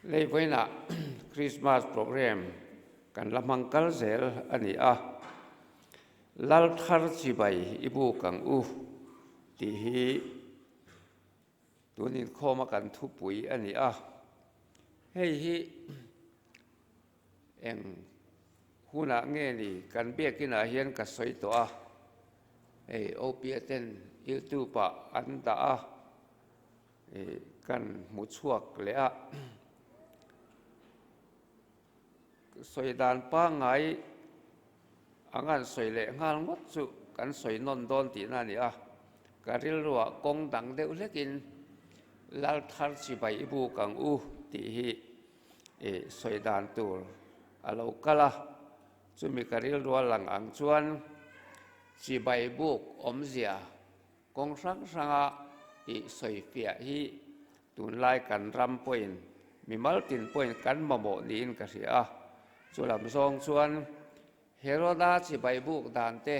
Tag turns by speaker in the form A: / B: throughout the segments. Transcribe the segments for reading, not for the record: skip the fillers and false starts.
A: Lei vawiinah Krismas program kan la hmang kal zel a ni a, Lal thar chibai i buk ang u tih hi tun inkhawma kan thupui a ni a, hei hi eng hunah nge ni kan biakinah hian ka sawi tawh a, hei OPA ten YouTube ah an dah a. Kan hmu chhuak leh a, sawi dan pangngai ang an sawi leh nghal ngawt chu kan sawi nawn dawn tihna a ni a, ka rilruah kawng dang deuh hlekin Lal thar chibai i buk ang u tih hi sawi dan tur a lo kal a, chumi ka rilrua lang ang chuan chibai buk awmzia Kawng hrang hranga tih sawifiah hi tunlai kan ram pawhin mimal tin pawhin kan mamawh niin ka hria a. Chu lam zawng chuan Heroda chibai buk dan te,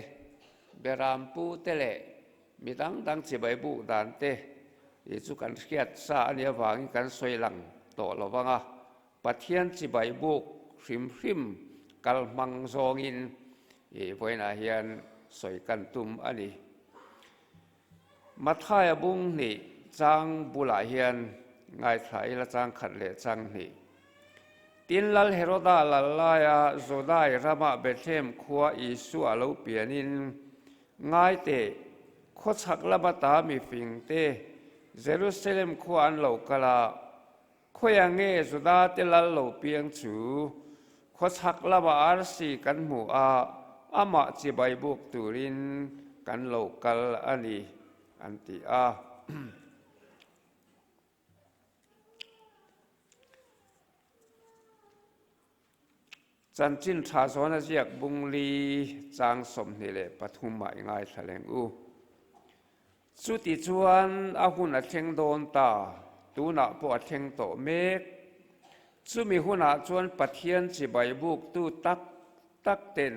A: Berampu te leh mi dang dang chibai buk dan te tih chu kan hriat sa a nih avangin kan sawi lang tawh lo vang a. Pathian chibai buk hrim hrim kal hmang zawngin i vawiinah hian sawi kan tum a ni. Mathaia bung hnih chang bulah hian ngaithla ila chang khat leh chang hnih. Tin Lal Heroda lal laia Judai rama Bethlehem khua Isua lo pianin ngaiteh khawchhak lama ta mifingte Jerusalem khua an lo kal a, Khawiah nge Juda te lal lo piang chu? Khawchhak lama arsi kan hmu a, amah chibai buk turin kan lo kal a ni, an ti a. Chanchin tha zawn a ziak bungli chang 23 ah i ngaithla leng u. Chuti chuan a hun a thleng dawn ta, tunah pawh a thleng tawh mek. Chumi hunah chuan Pathian chibai buktu tak tak ten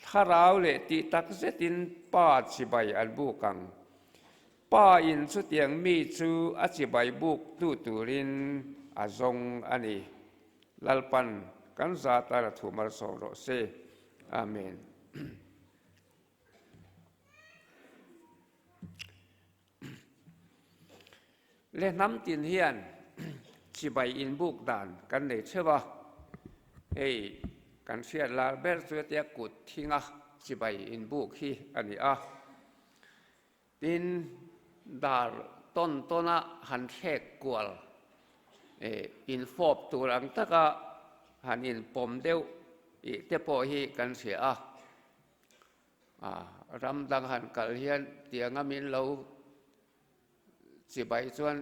A: thlarau leh tih tak zetin Pa chibai an buk ang. Pa in chutiang mi chu a chibai buktu turin a zawng a ni. Lalpan kan zat a la thu malsawm rawh se. Amen. Le hnam tin hian chibai inbuk dan kan nei theuh a, hei kan hriat lar ber chu hetia kut thinga chibai inbuk hi a ni a. Tin, dar tawn tawna han thlek kual infawp tur ang taka han inpawm deuh tih te pawh hi kan hria a. Ram dang han kal hian tianga min lo chibai chuan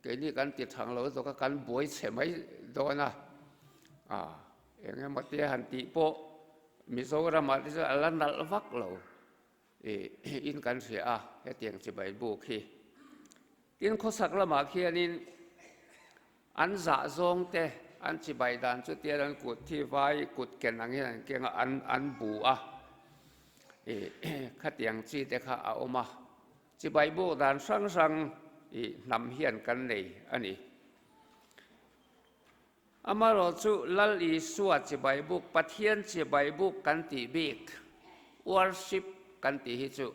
A: keini kan ti thang lo zawk a, kan buai chhe mai dawn a. Eng emaw te han tih pawh Mizoramah te chuan a la nalh vak lo. In kan hria a, hetiang chibai buk hi. Tin khawsak lamah khianin an zah zawng te, an chibai dan chu tian an kut thi vai kut ken ang hian an keng a, an an bu a. Khatiang chi te kha a awm a. Chibai buk dan hrang hrang i hnam hian kan nei a ni. Amaherawhchu Lal Isua chibai buk, Pathian chibai buk kan tih bik, worship kan tih hi chu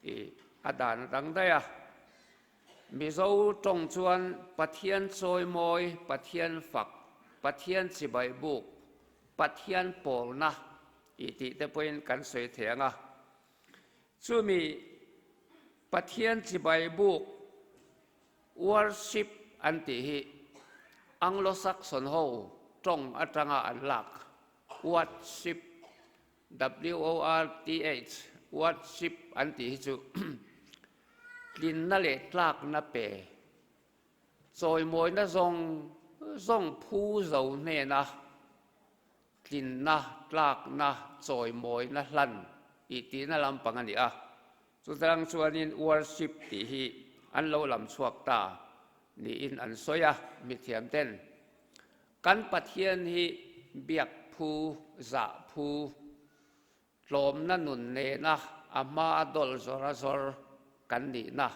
A: i a dan a dang daih a. Mizo tawng chuan Pathian chawimawi, Pathian fak, Pathian chibai buk, Pathian pawlna i tih te pawhin kan sawi thei ang a. Chumi Pathian chibai buk, Worship an tih hi Anglo-Saxon ho tawng atanga an lak worship, W-O-R-T-H, worship an tih hi chu tlinna leh tlakna pe, chawimawina zawng zawng phu zo hnena tlinna, tlakna, chawimawina hlan tih tihna lampang a ni a. Chutang chuanin worship tih hi an lo lam chhuak ta niin an sawi a, mithiam ten kan Pathian hi biak phu, zah phu, tlawmna nun nena a hma a dawlh zawr a zawr kan nihna,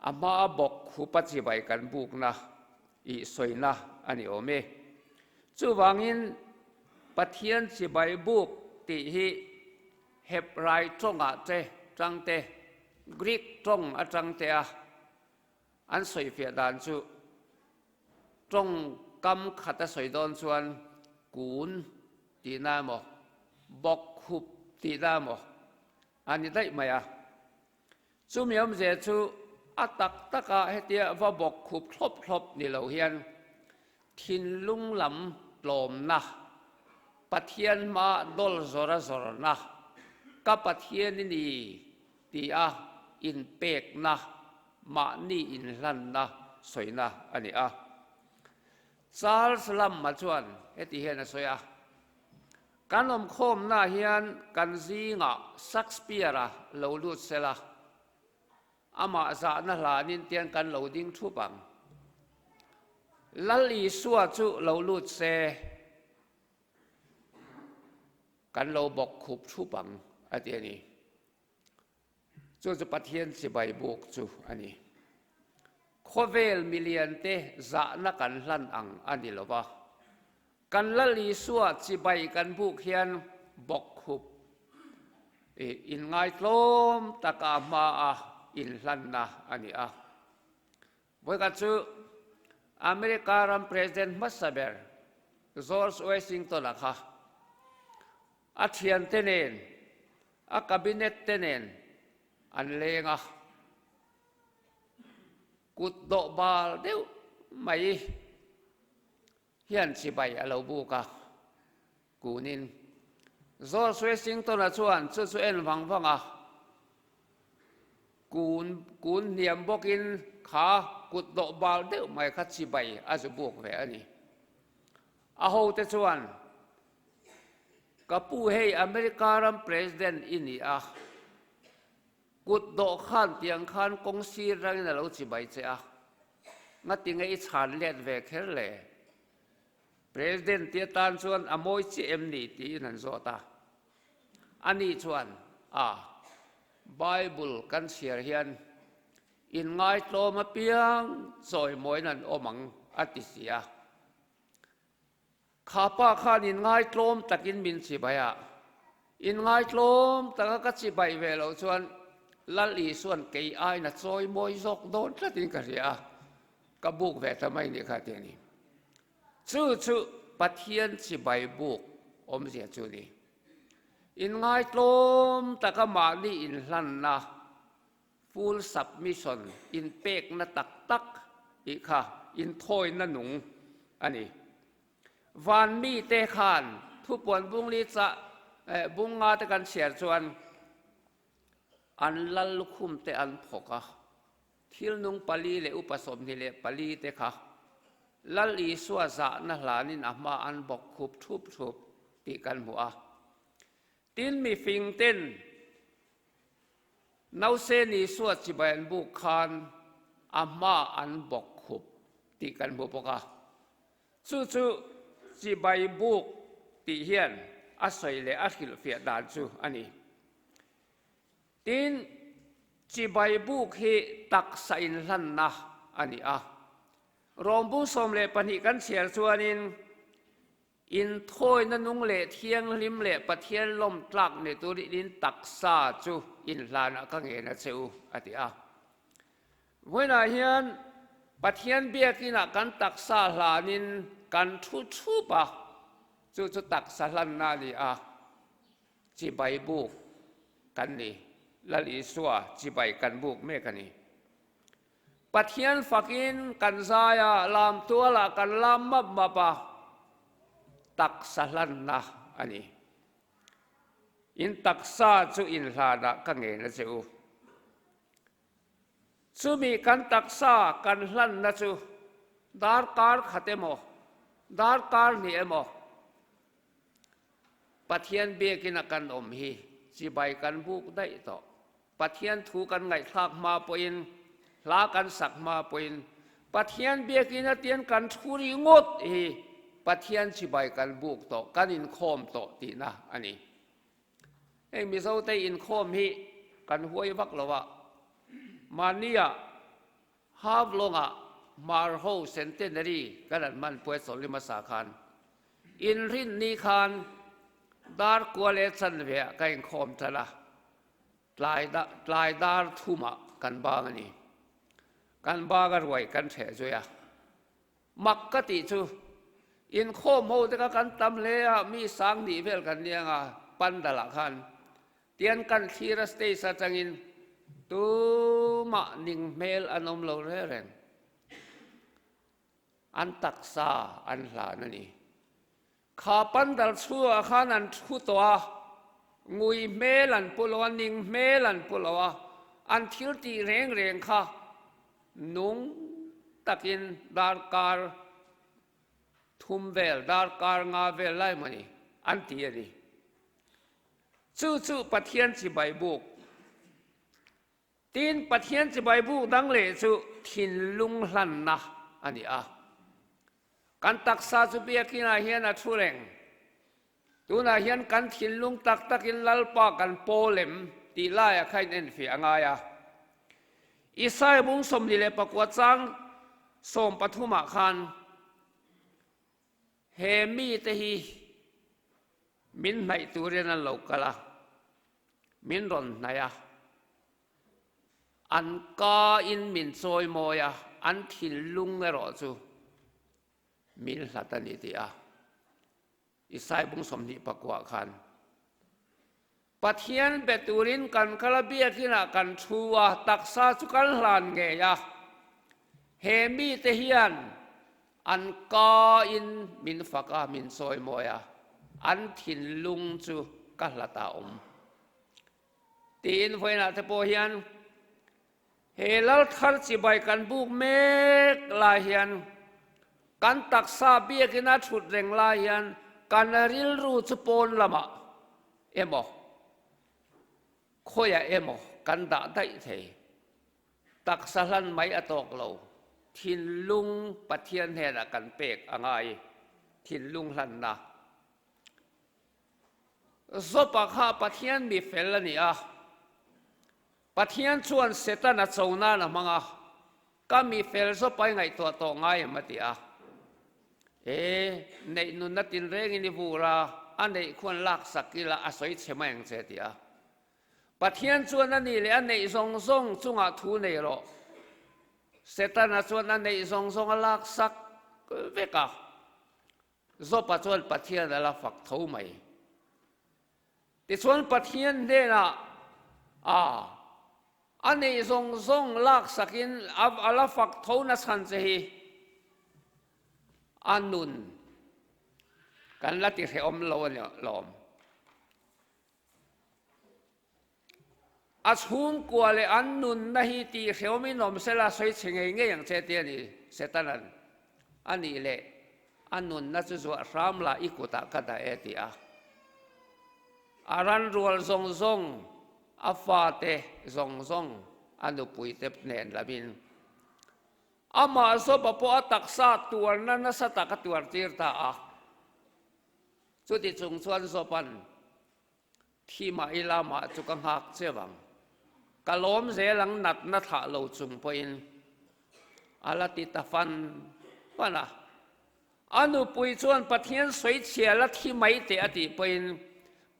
A: a hma a bawk khupa chibai kan bukna. I sawina a ni awm e. Chuvangin Pathian chibai buk tih hi Hebrai tawngah te tang te, Greek tawng atang te a an sawifiah dan chu tawngkam khat a sawi dawn chuan kun tihna emaw, bawkkhup tihna emaw a ni daih mai a. Chumi awmzia chu a tak taka hetia va bawk khup thlawp thlawp ni lo hian thinlung lam tlawmna, Pathian hma dawl zawra zawrna, ka Pathian i ni tia inpekna, mahni inhlanna sawina a ni a. Charles Lamb-a chuan heti hian a sawi a. Kan awmkhawmnaah hian kan zingah Shakespeare-a lo lut sela, amah zahna hlanin tiang kan lo ding thup ang. Lal Isua chu lo lut se, kan lo bawk khup thup ang, a ti a ni. Chu chu Pathian chibai buk chu a ni. Khawvel miliante zahna kan hlan ang a ni lo va, kan Lal Isua chibai kan buk hian bawkkhup inngaitlawm taka hmaa inhlanna a ni a. Vawikhat chu America ram President hmasa ber George Washington-a kha a thiante nen A cabinet te nen an leng a, kut dawh bal deuh mai hian chibai a lo buk a, kunin George Washington-a chuan chu chu en vang vang a, kun kun hniam bawkin kha kut dawh bal deuh mai kha chibai a zu buk ve a ni. A hote chuan Ka pu hei America ram President i ni a, kut dawh khan tiang khan kawng sir rangin a lo chibai che a, ngatinge i chhan let ve kher le? President ti atan chuan a mawi chiah em ni tiin an zawt a. Ani chuan, A, Bible kan chhiar hian inngaitlawm apiang chawimawiin an awm ang a ti si a. Kha pa khan inngaitlawm takin min chibai a, inngaitlawm taka ka chibai ve loh chuan Lal Isua'n kei aiin a chawi mawi zawk dawn tlatin ka hria a, ka buk ve ta mai nih kha ti a ni. Chu chu Pathian chibai buk awmzia chu a ni. Inngaitlawm taka mahni inhlanna, full submission, inpekna tak tak tih kha inthawina nung a ni. Van mite khan thupuan bungli chah bunga te kan chhiar chuan an lal lukhum te an phawk a, thil nung pali leh upa 24 te kha Lal Isua zahna hlanin a hma an bawk khup thup thup tih kan hmu a. Tin mifing ten Nausen Isua chibai an buk khan a hma an bawk khup tih kan hmu bawk a. Chu chu chibai buk tih hian a sawi leh a hrilhfiah dan chu a ni. Tin, chibai buk hi taksa inhlanna a ni a. Rawmbung 12 kan chhiar chuanin Inthawina nung leh thianghlim leh Pathian lawm tlak ni turin in taksa chu inhlanah ka ngen a che u, a ti a. Vawiinah hian Pathian biakinah kan taksa hlanin kan thu thup a, chu chu taksa hlanna a ni a, chibai buk kan ni, Lal Isua chibai kan buk mek a ni. Pathian fakin kan zai a, lam tualah kan lam map map a, taksa hlanna a ni. In taksa chu inhlanah ka ngen a che u. Chumi kan taksa kan hlanna chu darkar khat emaw, darkar hnih emaw, Pathian biakina kan awm hi chibai kan buk daih tawh. Pathian thu kan ngaihthlak hma pawhin, hla kan sak hma pawhin, Pathian biakina tian kan thu ri ngawt hi Pathian chibai kan buk tawh, kan inkhawm tawh tihna a ni. Hei Mizote inkhawm hi kan huai vak lo a, mahnia Havlawngah. Hmar ho Centenary kan an hman puai chawlh ni hmasa khan Inrinni khan dar kua leh chanve ah ka inkhawm tan a, tlai tlai dar thumah kan bang a ni. Kan bang a ruai kan hreh zui a. Mak ka tih chu inkhawm ho te kha kan tam hle a, mi sang nih vel kan nia nga pandal ah khan tian kan thlir a stage atangin tumah ning hmel an awm lo reng reng. An taksa an hlan a ni. Kha pandal chhungah khan an thu tawh a, ngui hmel an pu lo a, ning hmel an pu lo a, an thil tih reng reng kha nung takin darkar thum vel, darkar nga vel lai maw ni an ti a ni. Chu chu Pathian chibai buk. Tin, Pathian chibai buk dang leh chu thinlung hlanna a ni a. Kan taksa chu biakinah hian a thu reng. Tunah hian kan thinlung tak takin Lalpa kan pawl em tih laiah kha inenfiah a ngai a. Isaiah bung 24 chang 13 ah khan he mite hi min hnaih turin an lo kal a. Min rawn hnaih a, an ka in min chawi mawi a, an thinlung erawh chu min hlat a ni tih a Isai bung 24 khan Pathian be turin kan kal a, biakinah kan thu a, taksa chu kan hlan ngei a, he mite hian an ka in min fak a, min chawi mawi a, an thinlung chu ka hlat a awm. Tiin vawiinah te pawh hian he lal thar chibai kan buk mek lai hian kan taksa biakina thut reng lai hian kan rilru chu pawn lamah emaw khawiah emaw kan dah daih thei. Taksa hlan mai a tawk lo, thinlung Pathian hnenah kan pek a ngai, thinlung hlanna. Job-a kha Pathian mi fel a ni a, Pathian chuan Setana cho nan a hmang a, Ka mi fel Job-a i ngaihtuah tawh ngai em a ti a. E, neih nunna tinrengin i vur a, a neih khuan laksak ila a sawi chhe mai ang che a ti a. Pathian chuan a nih leh a neih zawng zawng chungah thu nei rawh. Setana chuan a neih zawng zawng a laksak vek a. Job-a chuan Pathian a la fak tho mai. Tichuan Pathian hnenah a a neih zawng zawng laksakin a la fak tho nachhan che hi a nun kan la ti hrehawm lo a ni lawm. A chhungkua leh an nunna hi tih hrehawmin awm sela sawi chhe ngei ngei ang che ti a ni Setana'n. A nih leh a nunna chu zuah hram la i kutah ka dah e ti a. A ranrual zawng zawng, a fate zawng zawng, a nupuite nen lamin amah Job-a pawh a taksa tuarna nasa tak a tuartir ta a. Chuti chung chuan Job-a'n Thi mah ila mah chu ka nghak cheu ang. Ka lawm zel ang natna thlah lo chung pawhin a la ti ta fan fan a. A nupui chuan Pathian sawi chhia la thi mai teh a tih pawhin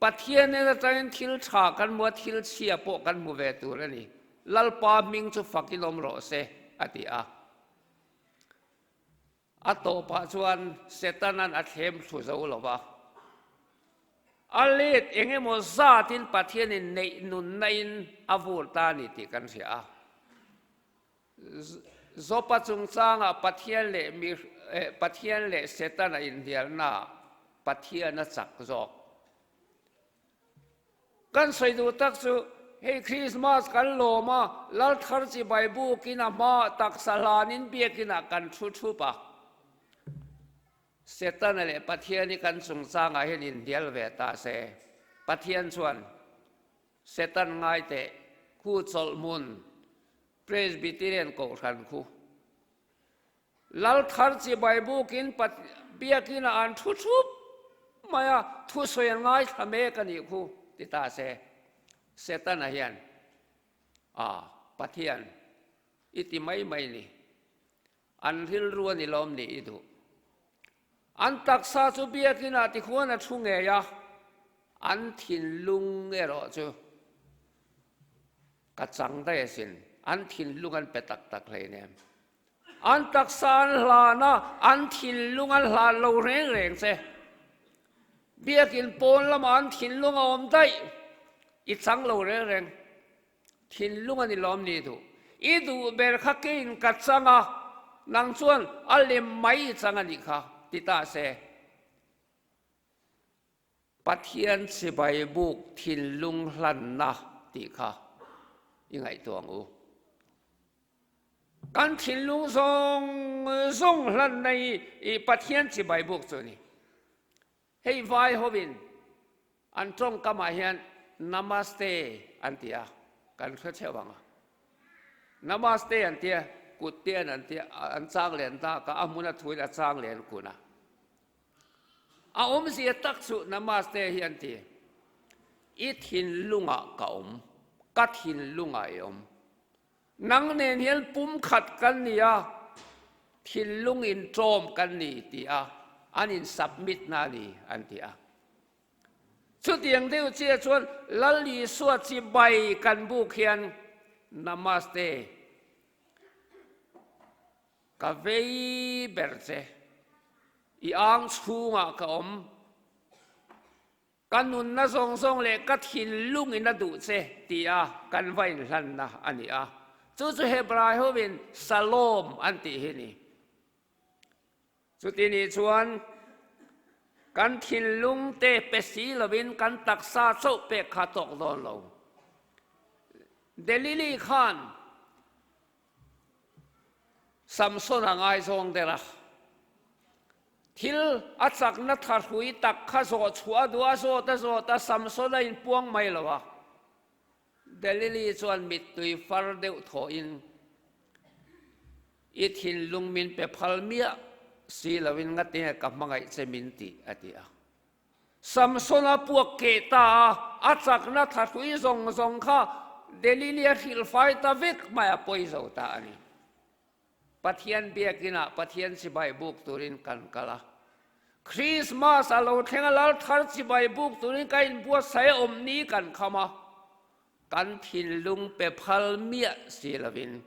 A: Pathianin atangin thil tha kan hmu a, thil chhia pawh kan hmu ve tur a ni. Lalpa hming chu fakin awm rawh se a ti a. A tawpah chuan Setana'n a thlem thlu zo lo va. A let eng emaw zatin Pathianin neih nunna-in a vur ta a ni tih kan hria a. Job-a chungchangah Pathian leh mi Pathian leh Setana inhnialnaah Pathian a chak zawk. Kan sawi duh tak chu hei Krismas kan lawm a, Lalthar chibai bukin a hma taksa hlanin biakinah kan thu thup a. Setana leh Pathian hi kan chungchangah hian inhnial ve ta se. Pathian chuan Setan ngai teh khu chawlh hmun Presbyterian Kohhran khu Lalthar chibai bukin biakinah an thu thup mai a, thusawi an ngaithla mek a nih khu ti ta se. Setana hian, A, Pathian, i ti mai mai ni. An rilru a ni lawm nih i duh. An taksa chu biakinah tikhuan a thu ngei a, an thinlung erawh chu ka chang daih asin, an thinlung an pe tak tak hleinem. An taksa an hlan a, an thinlung an hlan lo reng reng che. Biakin pawn lamah an thinlung a awm daih, i chang lo reng reng. Thinlung a ni lawm ni duh. I duh ber kha keiin ka chang a, nang chuan a lem mai i chang a nih kha, ti ta se. Pathian chibai buk thinlung hlanna tih kha i ngaihtuah ang u. Kan thinlung zawng zawng hlanna hi Pathian chibai buk chu a ni. Hei vai hovin an tawngkamah hian Namaste an ti a, kan hre cheuh ang a. Namaste an tia, kut te an tia, an chang len dak a, a hmun a thuin a chang len kun a. A awmzia tak chu Namaste hi an ti, I thinlungah ka awm, ka thinlungah i awm. Nang nen hian pumkhat kan ni a, thinlung inṭawm kan ni ti a an in submit na a ni an ti a. Chutiang deuh chiah chuan Lal Isua chibai kan buk hian Namaste ka vei ber che, i ang chhungah ka awm, Ka nunna zawng zawng leh ka thinlungin a duh che tia kan va inhlanna a ni a, chu chu Hebrai hovin Shalom an tih hi ni. Chuti nih chuan kan thinlung te pe si lovin kan taksa chauh pek kha tawk dawn lo. Delili khan Samson a ngaizawng der a. Thil a chakna thahrui tak kha zawh chhuah a duh a, zawt a zawt a, Samson a inpuang mai lo a. Delili chuan mittui far deuh thawhin, I thinlung min pe phal miah si loin ngatinge ka hmangaih che min tih, a ti a. Samson a puak keh ta a, a chakna thahrui zawng zawng kha Delili a hrilhfai ta vek mai a pawi zo ta a ni. Pathian biakinah Pathian chibai buk turin kan kal a. Krismas a lo thleng a, Lal thar chibai buk turin ka inbuatsaih a awm ni kan kham a, kan thinlung pe phal miah si lovin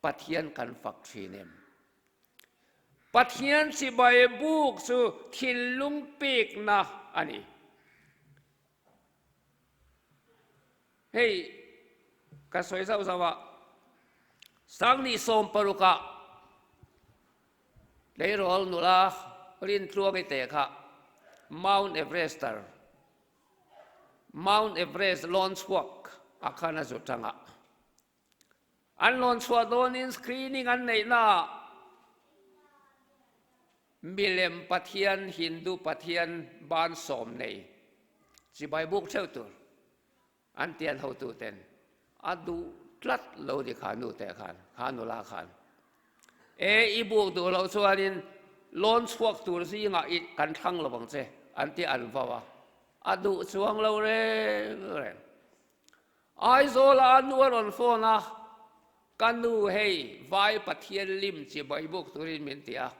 A: Pathian kan fak thin em? Pathian chibai buk chu thinlung pekna a ni. Hei ka sawi zauh zauh a, Sangni sawmparukah tleirawl nula Rintluangi te kha Mount Everester, Mount Everest lawn chhuak a khan a zu tang a. An lawn chhuah dawnin screening an neihnaah Milem Pathian, Hindu Pathian ban sawm nei chibai buk theuh tur an tian hotu ten a duh tlat lo ni kha nu te khan, kha nula khan. E i buk duh loh chuanin lawn chhuak tur zingah i kan thlang lo ang che an ti an vau a, a duh chuang lo reng reng. Aizawla a nu a rawn phone a, Ka nu hei vai Pathian lim chibai buk turin min ti a,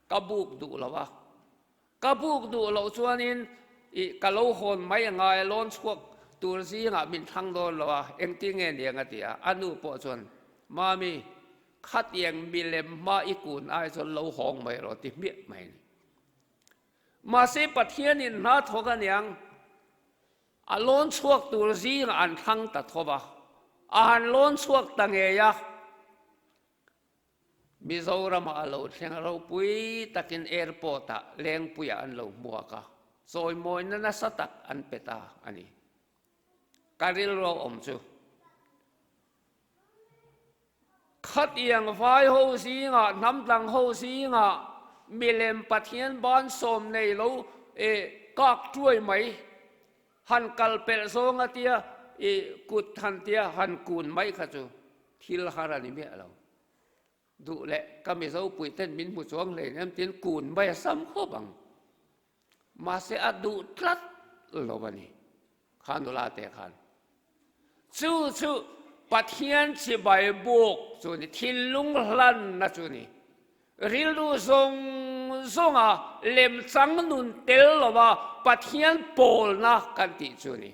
A: ka buk duh lo a. Ka buk duh loh chuanin i ka lo hawn mai a ngai a, lawn chhuak tur zingah min thlang dawn lo a, engtin nge niang a ti a. A nu pawh chuan, Mami, khatiang milem hma i kun ai chuan lo hawng mai rawh ti hmiah mai a ni. Mahse Pathianin hna thawk a niang. A lawn chhuak tur zingah an thlang ta tho va, a han lawn chhuak ta ngei a. Mizoramah a lo thleng ropui takin airport-ah Lengpuiah an lo hmuak a, chawimawina nasa tak an pe ta a ni. Ka rilru awm chu. Khatiang vai ho zingah, hnam dang ho zingah milem Pathian ban sawm nei lo e kak tuai mai, han kal pelh zawng a tia i kut han tia han kun mai kha chu thil har a ni miah lo. Duh leh ka Mizo puiten min hmu chuang hlein em tin kun mai a sam khawp ang. Mahse a duh tlat lo a ni, kha nula te khan. Chu chu. Pathian chibai buk chu ni, thinlung hlanna chu ni. Rilru zawng zawnga lemchang nun tel lova Pathian pawlna kan tih chu ni.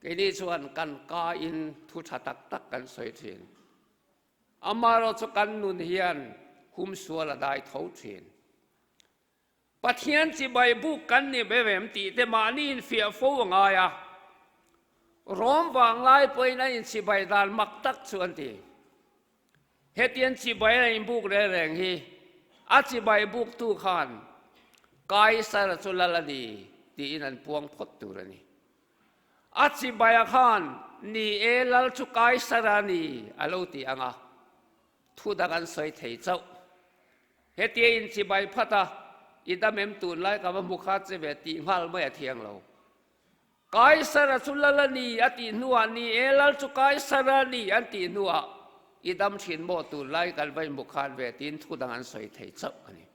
A: Keini chuan kan ka in thu tha tak tak kan sawi thin. Amaherawhchu kan nun hian humsual a dai tho thin. Pathian chibai buk kan ni ve em tih te mahni infiah fo a ngai a. Rom vanglai pawhin an inchibai dan mak tak chu an ti. Hetiang chibai a inbuk reng reng hi a chibai buktu khan Kaisara chu lal a ni tiin an puang phawt tur a ni. A chibaia khan ni e lal chu Kaisara a ni a lo ti ang a, thu dang an sawi thei chauh. Hetia inchibai phat a, i dam em tunlai ka va hmu kha che ve tih nghal mai a thiang lo. Kaisara chu lal a ni a tih hnuah ni e lal chu Kaisara a ni an tih hnuah i dam thin maw tunlai kan va inhmu khan ve tiin thu dang an sawi thei chauh a ni.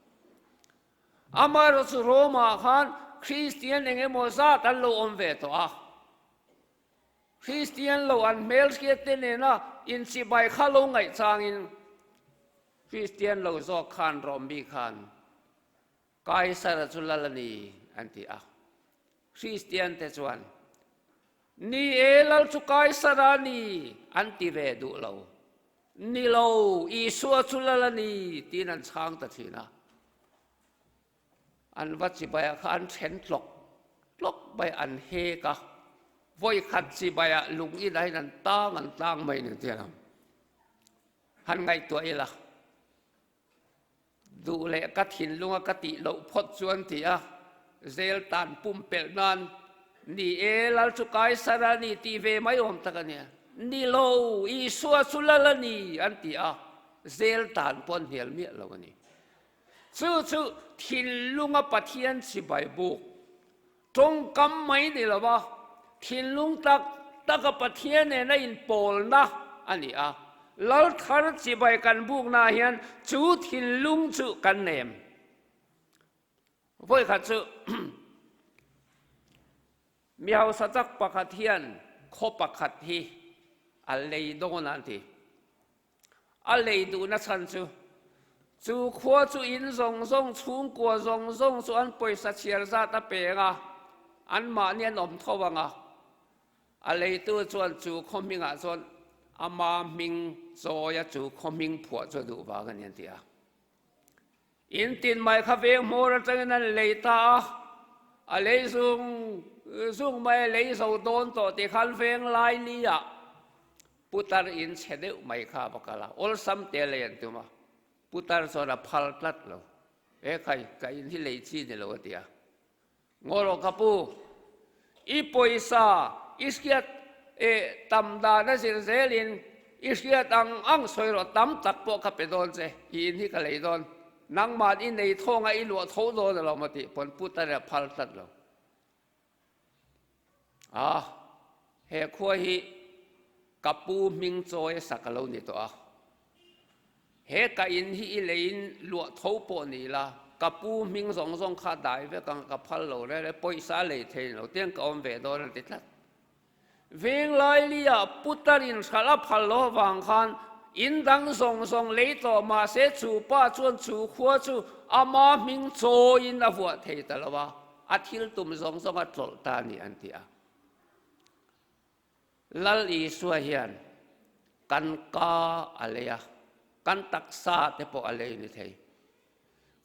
A: Amaherawhchu chu Rome-ah khan Kristian eng emaw zat an lo awm ve tawh a. Kristian lo an hmelhriat te nena inchibai kha lo ngaih changin Kristian lo zawk khan Rom mi khan Kaisara chu lal a ni an ti a. Kristian te chuan Ni e lal chu Kaisara a ni an ti ve duh lo. Ni lo, Isua chu lal a ni tiin an chhang ta thin a. An va chibaiah kha an then tlawk tlawk mai an hek a, vawi khat chibaiah lung inah hian an tang an tlang mai ni tia han ngaihtuah ila. Duh leh ka thinlunga ka tih loh phawt chuan ti a, zel tan pumpelh nan ni e, lal chu Kaisar a ni tih ve mai awm tak a nia. Ni lo, Isua chu lal a ni an ti a, zel tan pawh an hnial miah lo a ni. Chu chu thinlunga Pathian chibai buk tawngkam mai ni lova thinlung tak taka Pathian nena inpawlna a ni a. Lal thar chibai kan buknaah hian chu thinlung chu kan nem. Vawikhat chu mi hausa tak pakhat hian khaw pakhat hi a lei dawn a an ti. A lei duhna chhan chu, chu khua chu in zawng zawng, chhungkua zawng zawng chu an pawisa chhiar zat a peng a, anmahni an awm tho ang a. A leitu chuan chu khaw hmingah chuan ama hming chawia chu khaw hming phuah chu a duh vang a ni an ti a. In tin mai kha veng hmawr atangin an lei ta a, a lei zung zung mai a lei zo dawn tawh tih khan veng lai li ah putar in chhe deuh mai kha a va kal a, awlsam te lei an tum a, putar chuan a phal tlat lo, e khai ka in hi lei chi ni lo a ti a, Ngaw rawh ka pu, i pawisa i hriat e tam dan a zir zelin i hriat ang ang sawi rawh tam tak pawh ka pe dawn che, i in hi ka lei dawn, nangmah i nei thawnga i luah tho dawn a lo maw tih pawn pu ta reh phal tlat lo. A, he khua hi ka pu hming chawi a sak a lo ni tawh a. He ka in hi i leiin luah tho pawh ni la, ka pu hming zawng zawng kha dai vek ang ka phal lo reng reng, pawisa lei thei lo tiang ka awm ve dawn a ti tlat. Venglaili-ah putar in hralh a phal lo avang khan in dang zawng zawng lei tawh mahse chu pa chuan chu khua chu ama hming chawiin a vuah thei ta lo a, a thil tum zawng zawng a tlawlh ta a ni an ti a. Lal Isua hian kan ka a lei a, kan taksa te pawh a lei ni thei.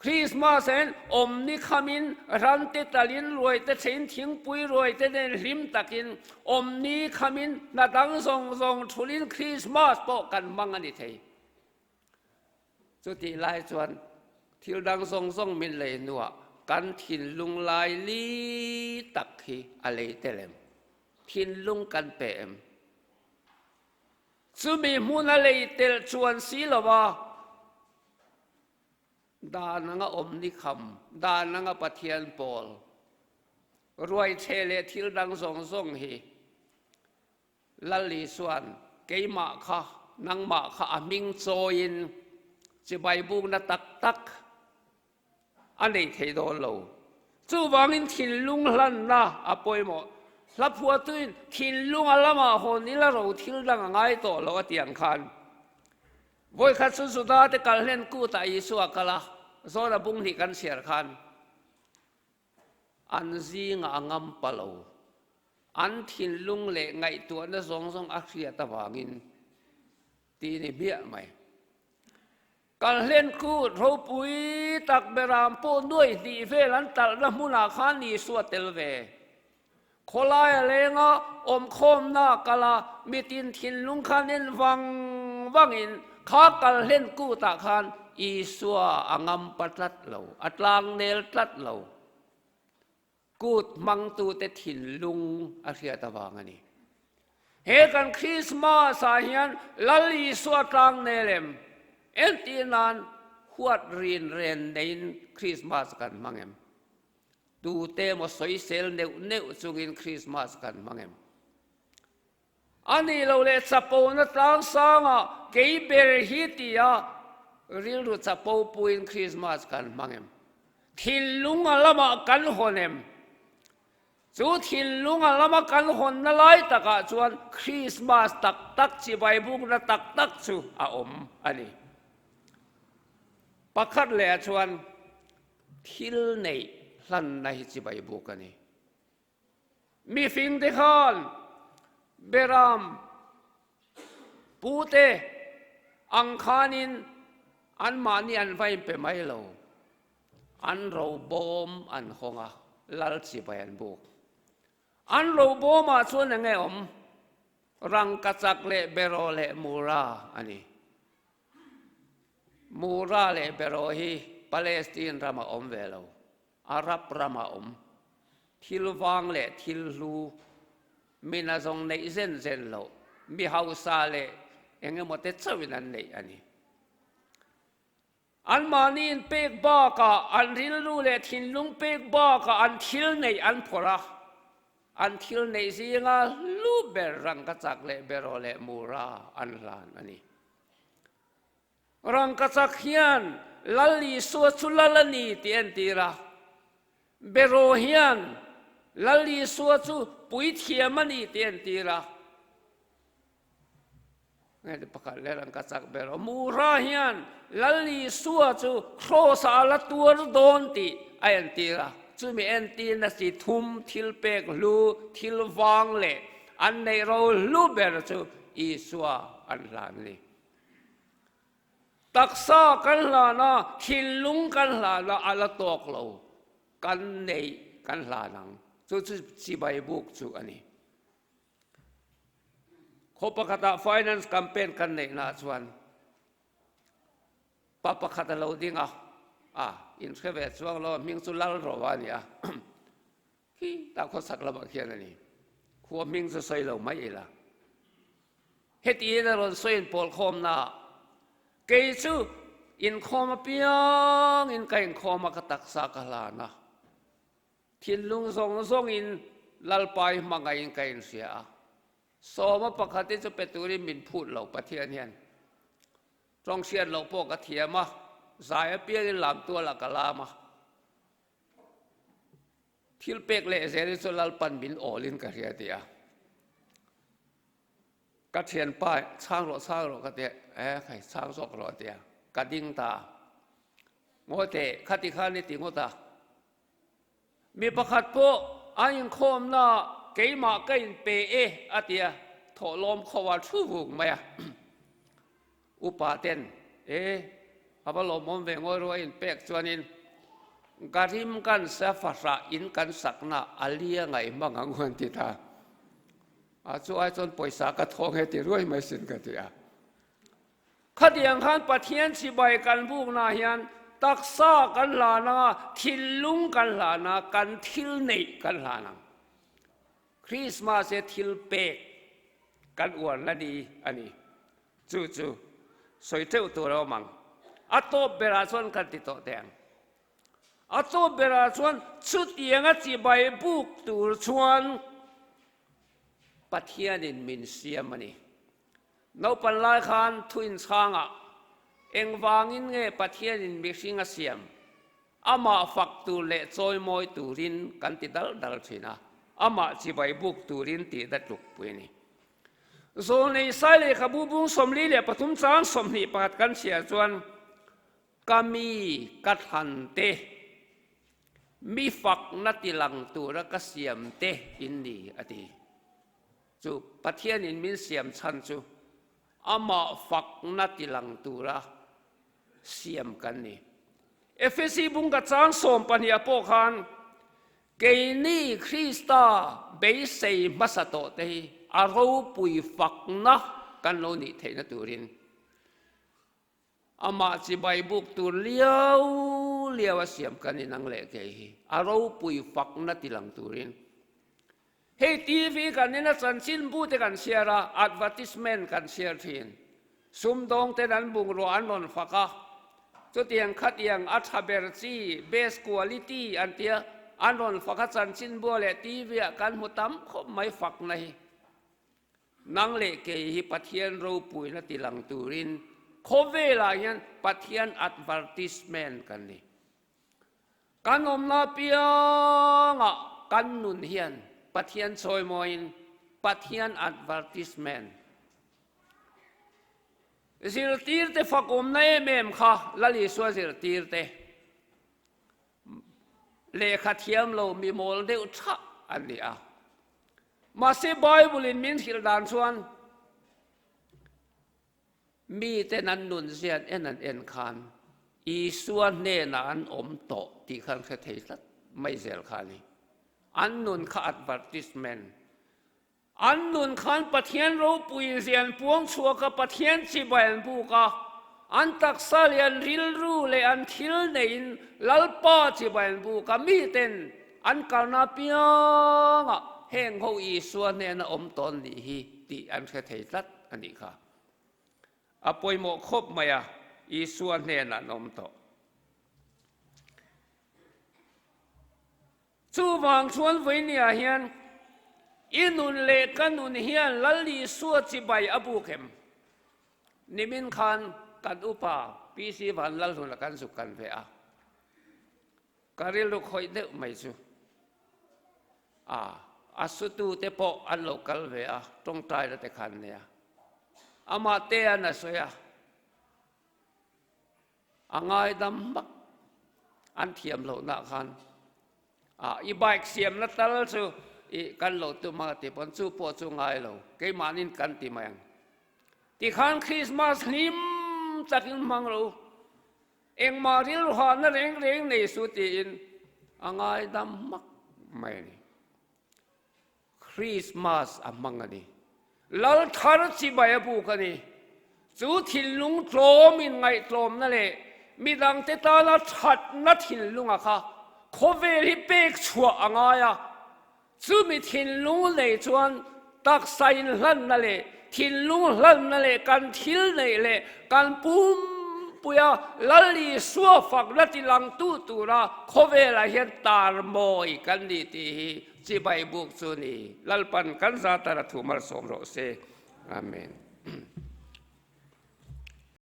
A: Krismas hian awmni khamin rante talin ruaite theiin thingpui ruaite nen hlim takin awmni khamin hna dang zawng zawng thulin Krismas pawh kan hmang a ni thei. Chutih lai chuan thil dang zawng zawng min lei hnuah kan thinlung lai li tak hi a lei tel em? Thinlung kan pe em? Chumi hmun a lei telh chuan si lo a, dan anga awm ni kham, dan anga Pathian pawl, ruaichhe leh thil dang zawng zawng hi Lal Isua'n keimah kha, nangmah kha a hming chawiin chibai bukna tak tak a nei thei dawn lo. Chuvangin thinlung hlanna a pawimawh. Hla phuahtuin thinlunga lamah hawn ila ro thil dang a ngai tawh lo a ti ang khan. Vawikhat chu Juda te kal hlen kutah Isua a kal a, Zawna bung hnih kan chhiar khan an zingah a ngam pa lo. An thinlung leh ngaihtuahna zawng zawng a hriat avangin tih ni hmiah mai. Kal hlen kut ropui tak beram pawh nuai hnih vel an talhna hmunah khan Isua tel ve. Khawlai a leng a, awmkhawmna a kal a, mitin thinlung khan en vang vangin kha kal hlen kutah khan Isua a ngampa tlat lo, a tlangnel tlat lo. Kut hmangtute thinlung a hriat avang a ni. He kan Krismas ah hian Lal Isua tlang nel em? Entir nan huat rin ren neiin Krismas kan hmang em? Tute emaw sawisel neuh neuh chungin Krismas kan hmang em? A nih loh leh chapona tlang sangah kei ber hi tia rilru chapo puiin Krismas kan hmang em? Thinlunga lamah kan hawn em? Chu thinlunga lama kan hawnna lai takah chuan Krismas tak tak chibai bukna tak tak chu a awm a ni. Pakhat lehah chuan thil neih hlanna hi chibai buk a ni. Mifing te khan Beram pute ang khanin anmahni an va inpe mai lo, an robawm an hawng a, lal chibai an buk. An robawmah chuan eng nge awm? Rangkachak leh beraw leh mura a ni. Mura leh beraw hi Palestine ramah awm ve lo. Arab rama awm thil vang leh thil hlu, mi nazawng neih zen zen loh, mi hausa leh eng emaw te chauhin an neih a ni. Anmahni inpek bakah an rilru leh thinlung pek bakah an thil neih an phawrh a, an thil neih zinga hlu ber rangkachak leh beraw leh mura an hlan a ni. Rangkachak hian Lal Isua chu Lal a ni tih entir a, Beraw hian Lal Isua chu puithiam a ni tih entir a. Nge pakhat leh rangkachak beraw Mura hian Lal Isua chu Kraws-ah a la tuar dawn tih a entir a. Chumi entirna chi thum thil pek hlu, thil vang leh an neih ro hlu ber chu Isua an hlan a ni. Taksa kan hlan a, thinlung kan hlan a, a la tawk lo. Kan neih kan hlan ang. Chu chu chibai buk chu a ni. Khaw pakhatah finance campaign kan neihnaah chuan pa pakhat a lo ding a, a inhre ve chuang lo, a hming chu Lalrova a ni a. Khi tah khawsak lamah khian a ni. Khua hming chu sawi lo mai ila. Hetihin a rawn sawi inpawl khawmnaah, Kei chu inkhawm apiangin ka inkhawm a, ka taksa ka hlan a. Thinlung zawng zawngin Lalpa i hmangaihin ka inhria a. Sawma pakhat hi chu pe turin min phut lo Pathian hian. Tawng hriat loh pawh ka thiam a, zai apiangin lam tualah ka lam a. Thil pek leh zel hi chu Lalpan min awlin ka hria ti a. Ka thianpa chhang rawh chhang rawh ka ti a, eh khai chhang zawk rawh a ti a, ka ding ta a. Ngawi teh, khati khan i ti ngawt a. Mi pakhat pawh an inkhawmna keimah ka inpe e a ti a, thawhlawm kho a thu vuk mai a. Upa ten, E, a va lawmawm ve ngawi ruai inpek chuanin ka rim kan sa fahrah in kan sakna a lia ngaih hmang ang an ti ta. A chu ai chuan pawisa ka thawng he ti ruai mai sin ka ti a. Khatiang khan Pathian chibai kan bukna hian taksa kan hlan ang a, thinlung kan hlan a, kan thil neih kan hlan ang. Krismas he thil pek kan uarna ni a ni. Chu chu sawi teuh tur a awm ang. A tawp berah chuan kan ti tawh teh ang. A tawp berah chuan chutianga chibai buk tur chuan Pathianin min siam a ni. Naupan lai khan thu inchhangah engvangin nge Pathianin mihring a siam? Amah fak tur leh chawimawi turin kan ti dal dal thin a. Amah chibai buk turin tihna tlukpui a ni. Zawlnei Sai lehkhabu bung 43 chang 21 kan chhiar chuan, Ka mi ka thlan te, mi fakna tilang tura ka siam te in ni, a ti. Chu Pathianin min siam chhan chu amah fakna tilang tura siam kan ni. Efesi bungka chang 12 ah pawh khan keini Krista beisei hmasa tawh te hi a ropui fakna kan lo nih theihna turin Amah chibai buk tur liau liau a siam kan inang leh kei hi a ropui fakna ti lang turin. Hei TV kan ina chanchin bu te kan chhiar a, advertisement kan chhiar thin. Sumdawng ten an bungrua an rawn fak a, chutiang khatiang a tha ber chi, best quality an tia, an rawn fak a chanchin bua leh TV ah kan hmu tam khawp mai fakna hi. Nang leh kei hi Pathian ropuina ti lang turin khawvelah hian Pathian advertisement kan ni. Kan awmna apiangah kan nun hian Pathian chawimawiin Pathian advertisement. Zirtirte fakawmna em em kha Lal Isua zirtirte lehkha thiam lo mi mawl deuh thah an ni a. Mahse Bible in min hrilh dan chuan miten an nun zian en an en khan Isua hnenah an awm tawh tih khan hre thei tlat mai zel kha a ni. An nun kha advertisement. An nun khan Pathian ropui zian puang chhuak a, Pathian chibai an buk a, an taksa leh an rilru leh an thil neiin Lalpa chibai an buk a, miten An kalna apiangah heng ho Isua hnena awm tawn nih hi tih an hre thei tlat a nih kha. A pawimawh khawp mai a, Isua hnenah an awm tawh. Chuvang chuan vawinia hian i nun leh ka nun hian Lal Isua chibai a buk em? Nimin khan kan upa PC Vanlalhluna kan zuk kan ve a. Ka rilru khawih deuh mai chu a, a sutu te pawh an lo kal ve a, tawngtaina te khan nia. Amah te an a sawi a, a ngaidam hmak an thiam lohna khan a, i bike siamna tal chu i kan lo tum a ti pawn chu pawh chu ngai lo, keimahnin kan ti mai ang. Tikhan Christmas hlim takin hmang lo. Engmah rilruhahna reng reng nei su tiin a ngaidam hmak mai a ni. Krismas a hmang a ni. Lal thar chibai a buk a ni. Chu thinlung tlawm inngaihtlawmna leh midangte tana thatna thinlunga kha khawvel hi pek chhuah a ngai a. Chumi thinlung nei chuan taksa inhlanna leh thinlung hlanna leh kan thil neih leh kan pumpuia Lal Isua fakna tilangtu tura khawvelah hian tar mawi kan ni tih hi chibai buk chu ni. Lalpan kan zatara thu malsawm rawh se. Amen.